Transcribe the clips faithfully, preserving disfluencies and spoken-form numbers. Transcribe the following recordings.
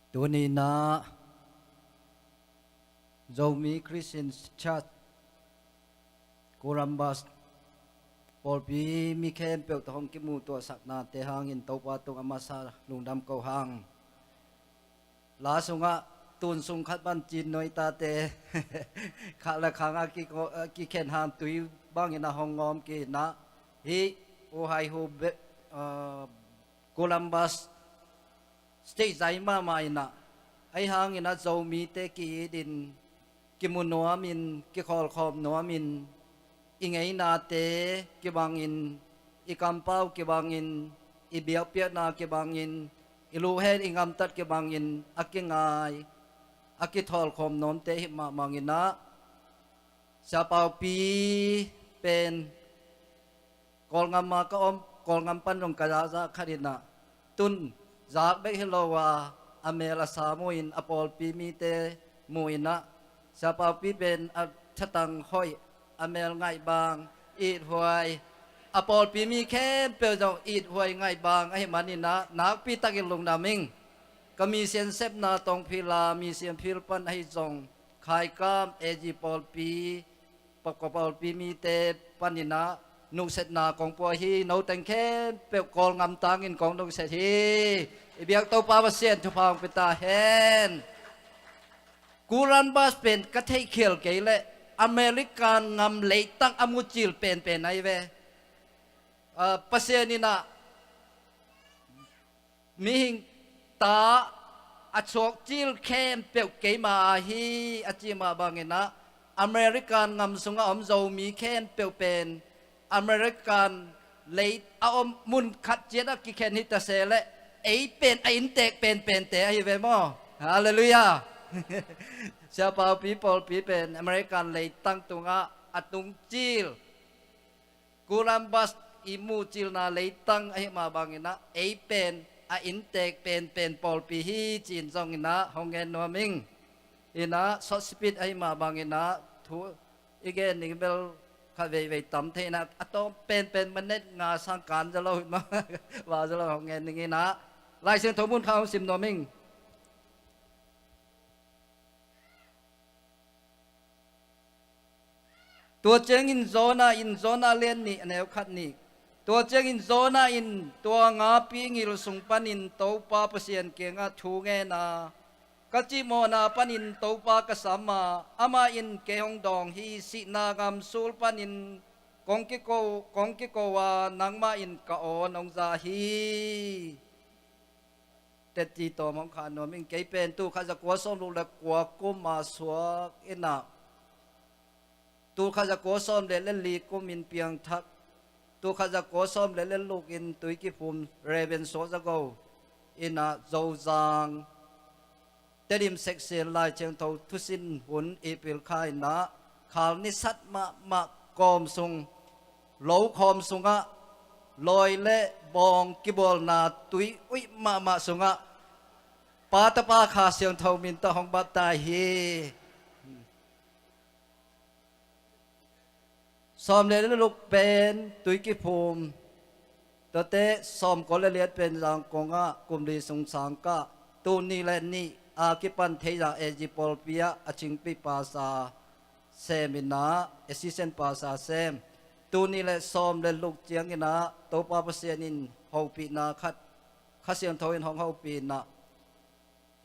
Tuni-in ah Zomi Christian Church Columbus pawlpi mi khempeuh tawh hong kimuhtuahsaknate hangin Topa tungah a masa lungdam ko hang. La sungah tun sung khat pan cin nuai tate khat le khang a kikhen hang tui bangin a hong ngawm kik in ah, hih U Hai Hu be-, ah, Columbus State zai mahmah in ah, ahi hangin ah Zomite ki-it in, kimu nuamin, kikhawlkhawm nuamin, i ngeinate kibangin, i kampau kibangin, i biakpiakna kibangin, i luhhen i gamtat kibangin a kingai, a kithawlkhawm nuamte hi mahmah in ah, Sia Paupi pen Kawlgam ah ka om, Kawlgam pan zong ka zahzah khat in ah, tun zak bek hi lo a, a mel a sa mu-in, a pawlpi mite mu-in ah, Sia Paupi pen a thatang hoih, a mel ngaih bang, ithuai, a pawlpi mi khempeuh zong ithuai ngaih bang ahih manin ah, nakpi takin lungdam ing. Ka mission sepna Tongphila mission field pan ahi zong, Khaikam A G pawlpi, Pawlpi mite panin ah nuhsetna kong pua hi. Noteng khempeuh Kawlgam tangin kong nuhset hi. I biak Topa Pasian thupha hong pia ta hen. Columbus pen ka theihkhial kei leh American gam leitang a mucil penpen ahi ve. Ah, Pasian in ah mihing ta a suakcil khempeuh keima a hi a ci mah bangin ah, American gam sungah om Zomi khempeuh pen American lei a om mun khat ciat ah kikhen hi ta se leh, ei pen a inntek penpente ahi ve maw. Halleluiah. Sia Paupi pawlpi pen American leitang tungah a tungcil, Columbus i muhcilna leitang ahi mah bangin ah, ei pen a inntek penpen pawlpi hi ci-in zongin ah hong gen nuam ing. In ah short speech ahi mah bangin ah thu i gen ding bel khat veivei tam thei in ah, a tawm penpen minute nga sang kan zaw lo hi mah, va zaw lo, hong gen ding in ah, Lai Siangtho mun khat hong sim nuam ing. Tua ciangin Jonah in, Jonah lian nih, a neu khat nih. Tua ciangin Jonah in tua ngapi ngil sung panin Topa Pasian kiangah thu ngen a, ka cimawhna panin Topa ka sam a, amah in kei hong dawng hi. Sihna gam sul panin kong kiko, kong kiko a, nangmah in ka aw nong za hi. Teci tawm hong khan nuam ing. Kei pen tul khat za kua sawm luk le kua kum a suak in ah, tul khat za kua sawm le le li kumin piangthak, tul khat za kua sawm le le luk in Tuikiphum Reverend Suak Za Go in ah, Zozang Tedim section Lai Thiangtho thusin hun i pil kha in ah, khal nisat mahmah kawm sung, lo khawm sungah, lawi le bawng kibawlna tui uih mahmah sungah, Pa, Tapa, Kha Siangtho min tawh hong baptize hi. Sawm le le luk pen Tuikiphum, tuate sawm kua le liat pen Zangkong ah kum li sung sang kah, tul nih le nih a kipan Theizang A G pawlpi ah a cingpih pasa sem in ah, assistant pasa sem. Tul nih le sawm le luk ciangin ah Topa Pasian in hopihna khat, Kha Siangtho in hong hopih in ah,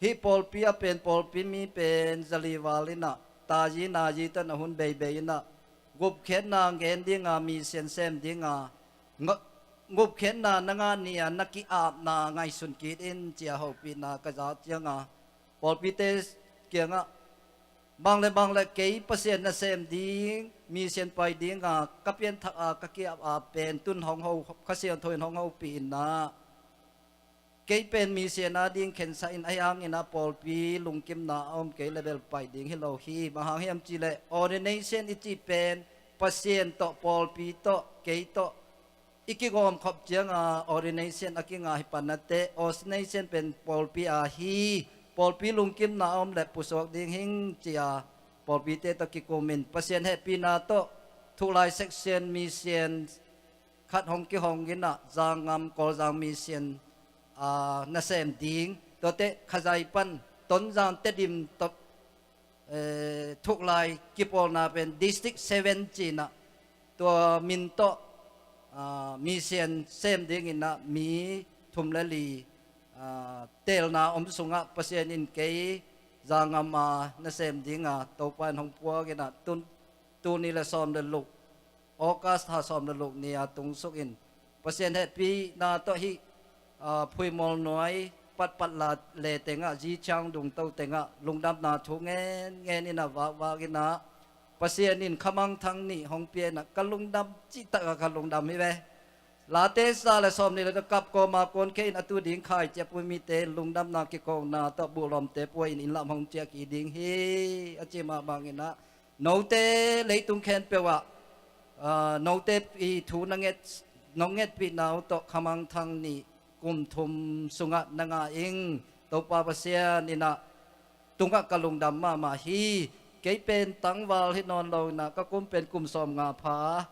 hih pawlpi ah pen pawlpi mi pen zali val in ah, tazi nazi tan a hun beibei in ah, gupkhiatna gen ding a, mission sem ding a, nga-, gupkhiatna na ngah ni a na ki-apna ngaihsun kik in ci a hopihna ka za ciang a, pawlpite kiangah, bang le bang le kei Pasian nasem ding, mission pai ding a ka pianthak a ka ki-ap a pen tun hong ho, Kha Siangtho in hong hopih in ah, kei pen mission a ding khensat in, ahi hangin ah pawlpi lungkimna a om kei le bel pai ding hi lo hi. Bang hang hiam cih leh ordination i cih pen Pasian tawh, pawlpi tawh, kei tawh i kigawm khop ciang a ordination a kingah hi pan a, teh ordination pen pawlpi a hi. Pawlpi lungkimna a om le pusuak ding hing ci a, pawlpite tawh kikum in Pasian hehpihna tawh Thuklai section mission khat hong kihong in ah, Zangam Kawlzang mission, ah, nasem ding, Tuate Khazai pan Tonzang, Tedim tawh, eh, thuklai kipawlna pen District seven ci-in ah, tua min tawh, ah, mission sem dingin ah mi thum le li, ah, teelna om sungah Pasian in kei Zangam a nasem dinga Topa in hong puakin ah, tun, tul nih le sawm le luk, August tha sawm le luk ni-a tungsuk in, Pasian hehpihna tawh hih, ah, Phuimawl nuai Patpat la le tengah, Ziciang Dungto tengah lungdamna thu ngenngen in ah, vakvakin ah, Pasian in Khamangthang nih hong pia in ah, ka lungdam, cihtak a ka lungdam hi ve. Late za le sawm nih le kap kawma kuankhia in, a tu ding khaici a pui mite lungdamna kikona tawh buhlawmte pua in, inn lam hong ciah kik ding hi, a ci mah bangin ah, note leitung khempeuh ah, ah, note i thu na nget, nong ngetpihna uh tawh Khamangthang nih kum thum sungah na ngah ing. Topa Pasian in ah tungah ka lungdam mahmah hi. Kei pen tangval hi nawn lo in ah, ka kum pen kum sawmnga pha,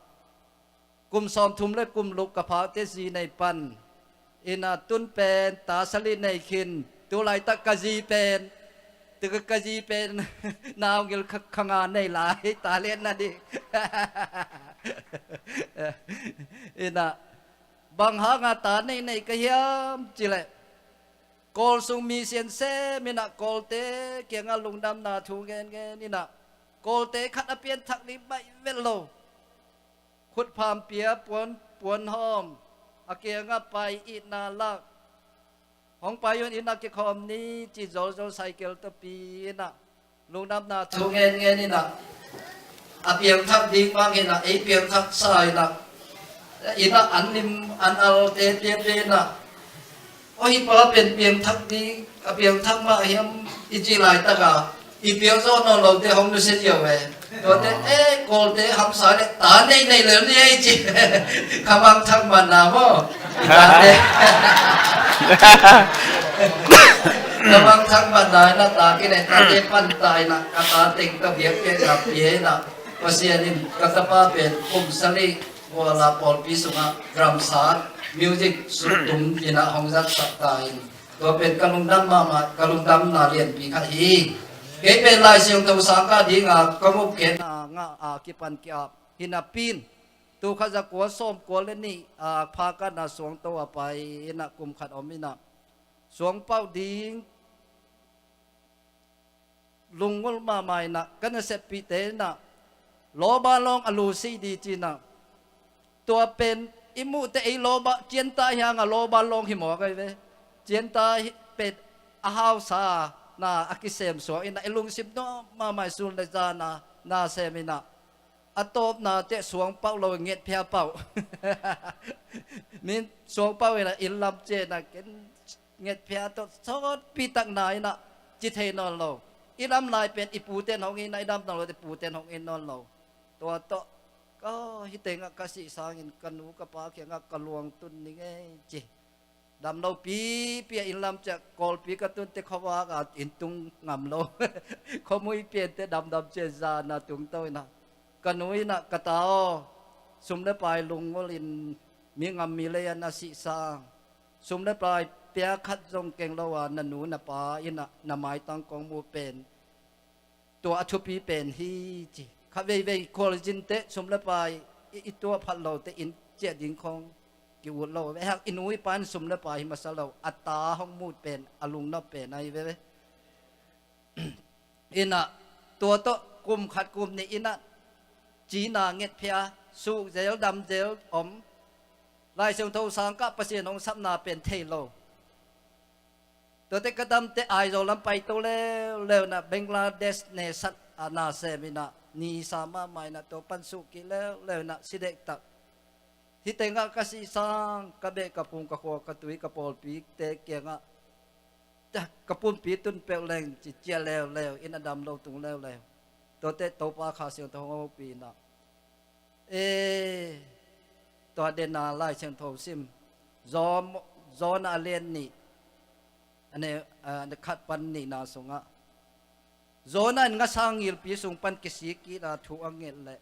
kum sawmthum le kum luk ka phakte zi nei pan in ah, tun pen ta sali nei khin. Tu laitak ka zi pen, tu ka, ka zi pen naungil kha, kha nga nei lai, ta lian na ding. In ah, bang hanga ta nei nei ka hiam cih leh, Kawl sung mission sem in ah, Kawlte kiangah lungdamna thu ngenngen in ah, Kawlte khat a pianthak ding baih vet lo. Khutpham pia, puan, puan hawm, a kiangah pai, itna lak, hong pai un, inn ah kikhawm ni ci, zolzol cycle tawh pi in ah, lungdamna thu ngenngen in ah, a piangthak ding bang hi in ah, ei piangthak sa in ah, inn ah an lim an alte piapia in ah, aw, hih pa pen piangthak ding, a piangthak mah hiam i cih laitak a, i piang zawh nawn lote hong nusia ziau e. Tuate, eh, Kawlte hamsa le, ta nei nei lel ni ei ci. Khamangthang manna maw? Tate. Khamangthang manna in ah, ta kine, tate pan ta in ah, ka ta teng ka biakpiakna pia in ah, Pasian in ka tapa pen kum sali Kuala pawlpi sungah drum set, music suktum in ah hong zatsak ta in, tua pen ka lungdam mahmah, ka lungdamna lianpi khat hi. Kei pen Lai Siangtho sang kah dinga ka ngupkhiatna ngah a kipan ki-ap hi napi in, tul khat za kua sawm kua le nih, a, Phakatna Suangto a pai in ah kum khat om in ah, suangpauh ding lungngulh mahmah in ah, ka naseppihte in ah, lawban lawng a lu si di ci in ah, tua pen i muhte ei lawban, cianta hi hang a lawban lawng hi mawk ahi ve. Cianta hi pen a hausa na a kisem suak in ah, i lungsim nuam mahmah, sun le zan a na sem in ah, a tawpna teh suangpauh lo, ngetphia pauh. Min suangpauh in ah inn lam ciah in ah, ken ngetphia tawh sawtpi tak na in ah, ci thei nawn lo. I lam lai pen i pute in hong inn ah, i lam nawn lote pute in hong inn nawn lo. Tua tawh, ka, hih tengah ka sih sangin ka nu ka pa kiangah ka luang tun ning ei ci. Damlo pipi a inn lam ciah, Kawlpi ka tun teh khuavak a inn tung ngam lo. Khuamui pian teh damdam ciah, zan a tungto in ah, ka nu in ah, ka ta aw, sum le pai lungngulh in, mi ngam mi lei a na sih sang, sum le pai pia khat zong keng lo a, na nu na pa in ah na maitang kong muh pen, tua a thupi pen hi ci. Kha veivei khualzin teh sum le pai i, i tuah phat lo teh inn ciah ding khong ki-ut lo. Ve hak, i nu i pa in sum le pai hi masa lo, a ta hong muh pen a lungnop pen ahi ve ve. In ah, tua tawh kum khat kum nih in ah, cina ngetphia, suk zel dam zel om. Lai Siangtho sang kah Pasian hong sapna pen thei lo. Tuate ka damte Aizawl lam paito leuleu in ah, Bangladesh ne sat a na sem in ah, ni sa mahmah in ah, tua pan suk kik leuleu in ah, si dektak. Hih tengah ka sih sang, ka beh ka phung, ka khua ka tui, ka pawlpite kiangah, ta, ka pumpi tun peuh leng ci, ciah leuleu in ah, damlo tung leuleu. Tuate Topa Kha Siangtho hong hopih in ah, e, tua den a Lai Siangtho sim. Zom, Jonah a lian nih, a ne, a ne khat pan nihna sungah, Jonah in ngasang ngilpi sung pan kisik kik a thu a nget leh,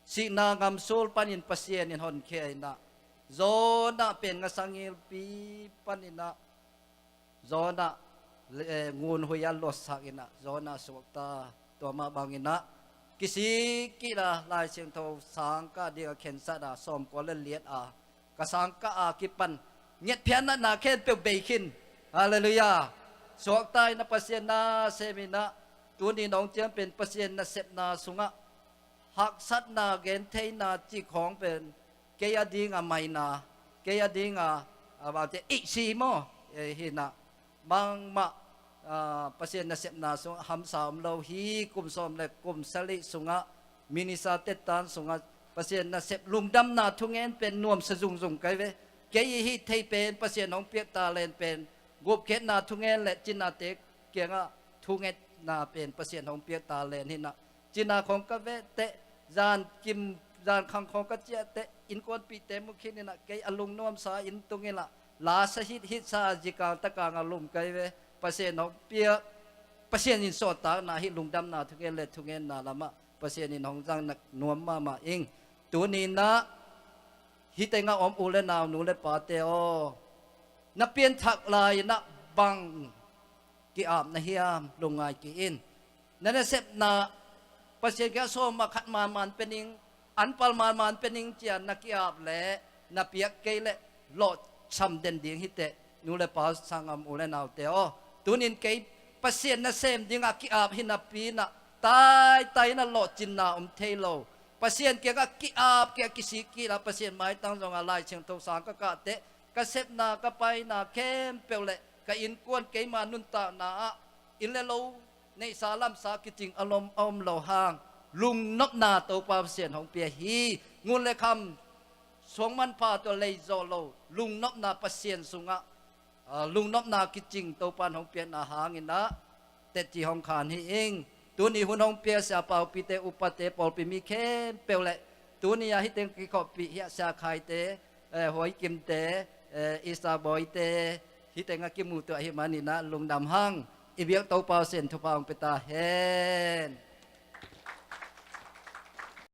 sihna ngamsul panin Pasian in honkhia in ah, Jonah pen ngasang ngilpi panin ah, Jonah eh, ngun hui a lotsak in ah Jonah suakta. Tua mah bangin ah kisik kik a Lai Siangtho sang kah ding a khensat a sawmkua le liat a ka sang kah a kipan ngetphiatna na khempeuh bei khin. Halleluiah. Suakta in ah Pasian nasem in ah tuni nong ciang pen Pasian nasepna sungah haksatna gentheina cih khawng pen kei a ding a maina, kei a ding a, a bangte ihsi maw, eh, hi in ah bangmah, ah, Pasian nasepna sungah hamsa om lo hi. Kum sawm le kum sagih sungah minister tettan sungah Pasian nasep lungdamna thungen pen nuamsa zungzung kai ve. Kei i hih thei pen Pasian hong piak talent pen gupkhiatna thungen le cinate kiangah thungetna pen Pasian hong piak talent hi in ah cina khawng ka veh teh, zan kim, zan khang khawng ka ciah teh, innkuanpihte mu khin in ah kei a lungnuamsa inn tung in ah lasa hithitsa a zikang takang a lum kai ve. Pasian hong piak, Pasian in sawttakna hih lungdamna thungen le thungetna lamah Pasian in hong zang nak nuam mahmah ing. Tuni in ah hih tengah om u le nau, nu le pate aw, na pianthak lai in ah bang ki-ap na hiam, lungngai kik in. Na nasepna Pasian kiangah sawm ah khat manman pe ning, anpal manman pe ning ci-a na ki-ap leh na piak kei leh lawhsam den ding hi teh, nu le pa, sanggam u le naute aw. Tunin kei Pasian nasem dingah ki-ap hi napi in ah taitai in ah lawhcinna om thei lo. Pasian kiangah ki-ap, kiangah kisik kik a Pasian maitang zongah Lai Siangtho sang ka kah teh ka sepna, ka paina khempeuh le ka innkuan, keima nuntakna ah inn le lo neihsa lamsa kicing a lom a om lo hang, lungnopna Topa Pasian hong pia hi. Ngun le kham, suang manpha tawh lei zawh lo, lungnopna Pasian sungah, ah, lungnopna kicing Topa in hong piakna hangin ah teci hong khan hi ing. Tuni hun hong pia sia paupite, upate, pawlpi mi khempeuh le tuni ah hih teng kikhawmpih hih a sia Khaite, eh, Huai Kimte, eh, Easter Boy-te, hih tengah kimuhtuah ahih manin ah lungdam hang. I biak Topa Pasian thupha hong pia ta hen.